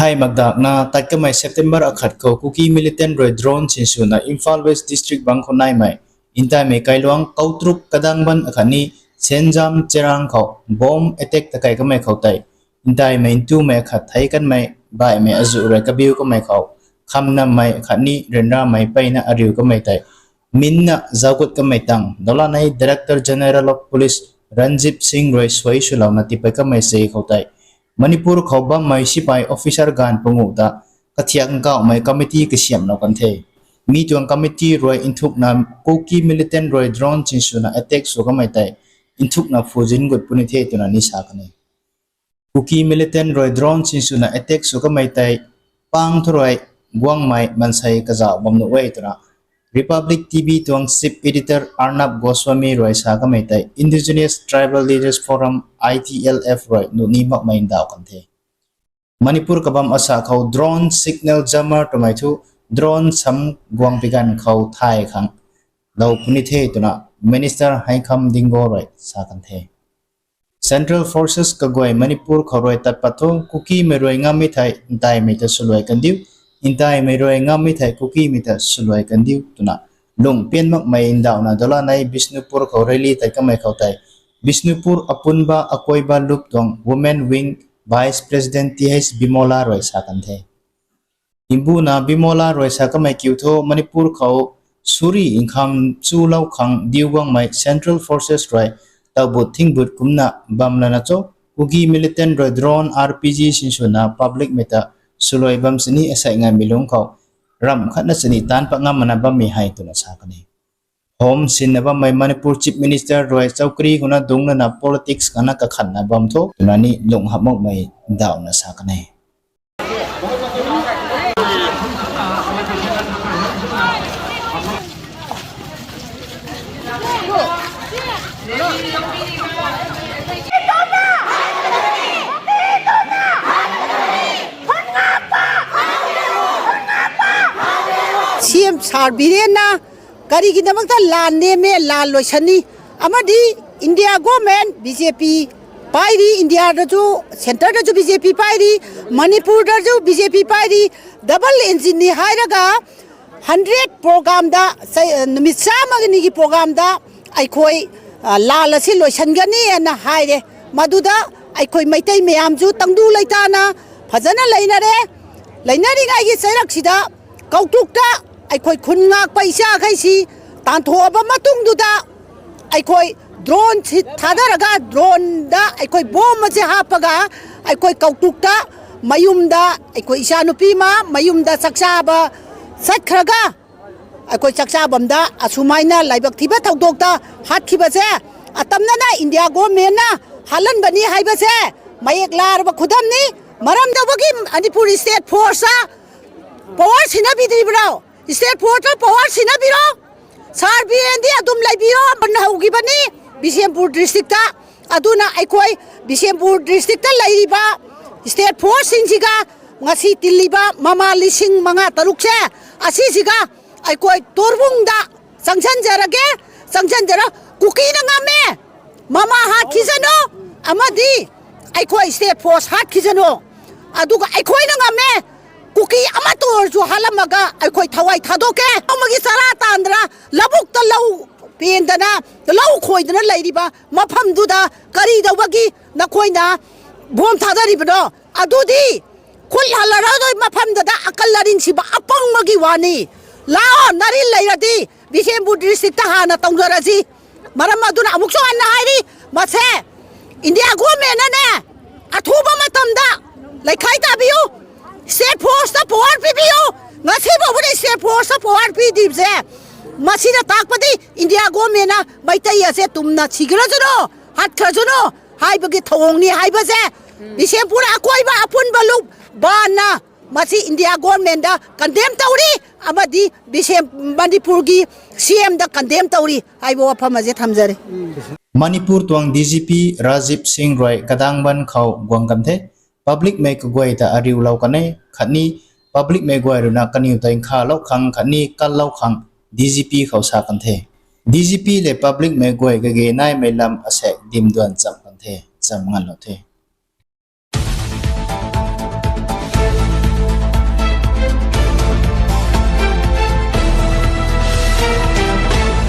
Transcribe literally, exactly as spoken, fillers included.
Thay makdakna tat kamei September akhat khou Kuki militant rui drone sinswna Imphal West District bang khou naimei ntaimei kailuang Kautruk, Kadangban akhatni Senjam Cherang khou bomb attack takai kamei khou tei ntaimei ntumei akhat thei kanmei baihmei azuh rui kabiu kamei khou khamnammei akhatni ryanramei peyna ariu kamei tei minna zaugut kamei tang dawlanei Director General of Police Ranjit Singh rui suai swlouna tipei kamei se khou tei Manipur khou bammei sipai officer ganv panguh ta kathiak nkauhmei committee kasiamhlou kan the. Mi tuang committee rui nthukna Kuki militant rui drone sinswna attack sw kamei tei nthukna phuzin gut puni the twna ni sa kan e. Kuki militant rui drone sinswna attack sw kamei tei pang thu rui guangmei mansei kazauh bam nuh e twna Republic T V tuang Chief Editor Arnab Goswami rui sa kamei tei Indigenous Tribal Leaders Forum, I T L F rui nuh ni makmei ndauh kan the. Manipur kabam asa khou drone signal jammer twmei thu drone sam guang pi ganv khou thay khang lou puni the twna Minister Heikham Dingo rui sa kan the. Central Forces kaguay Manipur khou rui tat pat thu Kukimei rui ngammei thei ntaimei ta swluai kandiu, ntaimei rui ngammei thei Kukimei ta swluai kandiu twna lung pian makmei ndauhna dawlanei Bishnupur khou rally tat kamei khou tei Bishnupur Apunba Akoiba Lup tuang Women Wing Vice President T H Bimola rui sa kan the. Mbuna Bimola rui sa kamei kiu thu Manipur khou suri nkham chulou khang diu guangmei Central Forces rui taubut thingbut kumcna bam lana cho, Kuki militant rui drone R P G sinswna publicmei ta swluai bam sini asei ngaimei lungc khou ramh khatna sini taanc pat ngam mana bammei hei twna sa kan e. Home sinna bammei Manipur Chief Minister rui chowkri khouna dungc lana politics khana kakhanna bam tho twna ni lung hap makmei ndauhna sa kan e. C M Sir Birenna karigidakmei ta lan neme lan luai sani, amadi India government B J P pairi, India ta chu, centre ta chu B J P pairi, Manipur ta chu B J P pairi, double engine ni hei raga hundred program ta, sei, numit chama kani ki program ta, ꯑꯩꯈꯣꯏ, ꯑ, ꯂꯥꯜ ꯑꯁꯤ ꯂꯣꯏꯁꯤꯟꯒꯅꯤ ꯍꯥꯏꯅ ꯍꯥꯏꯔꯦ꯫ ꯃꯗꯨꯗ ꯑꯩꯈꯣꯏ ꯃꯩꯇꯩ ꯃꯌꯥꯝꯁꯨ ꯇꯪꯗꯨ ꯂꯩꯇꯥꯅ ꯐꯖꯅ ꯂꯩꯅꯔꯦ꯫ ꯂꯩꯅꯔꯤꯉꯩꯒꯤ ꯆꯩꯔꯛꯁꯤꯗ ꯀꯧꯇ꯭ꯔꯨꯛꯇ ꯑꯩꯈꯣꯏ ꯈꯨꯟ ꯉꯥꯛꯄ ꯏꯆꯥꯈꯩꯁꯤ ꯇꯥꯟꯊꯣꯛꯑꯕ ꯃꯇꯨꯡꯗꯨꯗ ꯑꯩꯈꯣꯏ drone ꯁꯤ ꯊꯥꯗꯔꯒ, drone ꯗ ꯑꯩꯈꯣꯏ bomb ꯑꯁꯤ ꯍꯥꯞꯄꯒ ꯑꯩꯈꯣꯏ ꯀꯧꯇ꯭ꯔꯨꯛꯇ ꯃꯌꯨꯝꯗ ꯑꯩꯈꯣꯏ ꯏꯆꯥꯅꯨꯄꯤ ꯑꯃ ꯃꯌꯨꯝꯗ ꯆꯥꯛ ꯆꯥꯕ ꯆꯠꯈ꯭ꯔꯒ ꯑꯩꯈꯣꯏ ꯆꯥꯛ ꯆꯥꯐꯝꯗ ꯑꯁꯨꯃꯥꯏꯅ ꯂꯥꯏꯕꯛ ꯊꯤꯕ ꯊꯧꯗꯣꯛꯇ ꯍꯥꯠꯈꯤꯕꯁꯦ ꯑꯇꯝꯅꯅ India government ꯅ ꯍꯥꯠꯍꯟꯕꯅꯤ ꯍꯥꯏꯕꯁꯦ ꯃꯌꯦꯛ ꯂꯥꯔꯕ ꯈꯨꯗꯝꯅꯤ꯫ ꯃꯔꯝ ꯇꯧꯕꯒꯤ ꯃꯅꯤꯄꯨꯔ state force ꯇ power ꯁꯤꯟꯅꯕꯤꯗ꯭ꯔꯤꯕ꯭ꯔꯣ? State force ꯇ power ꯁꯤꯟꯅꯕꯤꯔꯣ꯫ Sir ꯕꯤꯔꯦꯟꯗꯤ ꯑꯗꯨꯝ ꯂꯩꯕꯤꯔꯣ꯫ ꯕꯟ ꯍꯧꯈꯤꯕꯅꯤ ꯕꯤꯁꯦꯝꯄꯨꯔ district ꯇ꯫ ꯑꯗꯨꯅ ꯑꯩꯈꯣꯏ ꯕꯤꯁꯦꯝꯄꯨꯔ district ꯇ ꯂꯩꯔꯤꯕ state force ꯁꯤꯡꯁꯤꯒ ꯉꯁꯤ ꯇꯤꯜꯂꯤꯕ ꯃꯃꯥ ꯂꯤꯁꯤꯡ ꯃꯉꯥ ꯇꯔꯨꯛꯁꯦ, ꯑꯁꯤꯁꯤꯒ ꯑꯩꯈꯣꯏ ꯇꯣꯔꯕꯨꯡꯗ ꯆꯪꯁꯤꯟꯖꯔꯒꯦ, ꯆꯪꯁꯤꯟꯖꯔ-, ꯀꯨꯀꯤꯅ ꯉꯝꯃꯦ꯫ ꯃꯃꯥ ꯍꯥꯠꯈꯤꯁꯅꯨ ꯑꯃꯗꯤ ꯑꯩꯈꯣꯏ state force ꯍꯥꯠꯈꯤꯁꯅꯨ꯫ ꯑꯗꯨꯒ ꯑꯩꯈꯣꯏꯅ ꯉꯝꯃꯦ꯫ ꯀꯨꯀꯤ ꯑꯃꯠꯇ ꯑꯣꯏꯔꯁꯨ ꯍꯥꯠꯂꯝꯃꯒ ꯑꯩꯈꯣꯏ ꯊꯋꯥꯏ ꯊꯥꯗꯣꯛꯀꯦ꯫ ꯅꯣꯡꯃꯒꯤ ꯆꯔꯥ ꯇꯥꯟꯗꯅ, ꯂꯧꯕꯨꯛꯇ ꯂꯧ ꯄꯦꯟꯗꯅ, ꯂꯧ ꯈꯣꯏꯗꯅ ꯂꯩꯔꯤꯕ ꯃꯐꯝꯗꯨꯗ ꯀꯔꯤ ꯇꯧꯕꯒꯤ ꯅꯈꯣꯏꯅ bomb ꯊꯥꯗꯔꯤꯕꯅꯣ? ꯑꯗꯨꯗꯤ ꯈꯨꯠ ꯍꯜꯂꯔꯣꯏꯗꯣꯏ ꯃꯐꯝꯗꯨꯗ ꯑꯀꯜ ꯑꯔꯤꯡ ꯁꯤꯕ ꯑꯄꯪꯕꯒꯤ ꯋꯥꯅꯤ꯫ ꯂꯥꯛꯑꯣ, ꯅꯔꯤꯟ ꯂꯩꯔꯗꯤ ꯕꯤꯁꯦꯝꯄꯨꯔ district ꯇ ꯍꯥꯟꯅ ꯇꯧꯖꯔꯁꯤ꯫ ꯃꯔꯝ ꯑꯗꯨꯅ ꯑꯃꯨꯛꯁꯨ ꯍꯟꯅ ꯍꯥꯏꯔꯤ, ꯃꯁꯦ India government ꯅꯅꯦ ꯑꯊꯨꯕ ꯃꯇꯝꯗ ꯂꯩꯈꯥꯏ ꯇꯥꯕꯤꯌꯨ, state force ꯇ power ꯄꯤꯕꯤꯌꯨ꯫ ꯉꯁꯤ ꯐꯥꯎꯕꯗ state force ꯇ power ꯄꯤꯗ꯭ꯔꯤꯕꯁꯦ, ꯃꯁꯤꯅ ꯇꯥꯛꯄꯗꯤ India government ꯅ ꯃꯩꯇꯩ ꯑꯁꯦ ꯇꯨꯝꯅ ꯁꯤꯈ꯭ꯔꯁꯅꯨ, ꯍꯥꯠꯈ꯭ꯔꯁꯅꯨ ꯍꯥꯏꯕꯒꯤ ꯊꯧꯑꯣꯡꯅꯤ ꯍꯥꯏꯕꯁꯦ ꯕꯤꯁꯦꯝꯄꯨꯔ ꯑꯀꯣꯏꯕ ꯑꯄꯨꯟꯕ ꯂꯨꯞ ꯕꯥꯟꯅ ꯃꯁꯤ India government ꯗ condemn ꯇꯧꯔꯤ ꯑꯃꯗꯤ ꯕꯤꯁꯦꯝ-, ꯃꯅꯤꯄꯨꯔꯒꯤ C M ꯗ condemn ꯇꯧꯔꯤ ꯍꯥꯏꯕ ꯋꯥꯐꯝ ꯑꯁꯦ ꯊꯝꯖꯔꯤ꯫ Manipur tuang D G P Rajiv Singh rui Kadangban khou guang kan the, publicmei kaguay ta ariulou kan e, khatni publicmei guay ruina kaniw ta nkhalou khang khatni kallou khang D G P khou sa kan the. D G P le publicmei guay kage naimei lam asek dimduan cham kan the, cham nganlou the.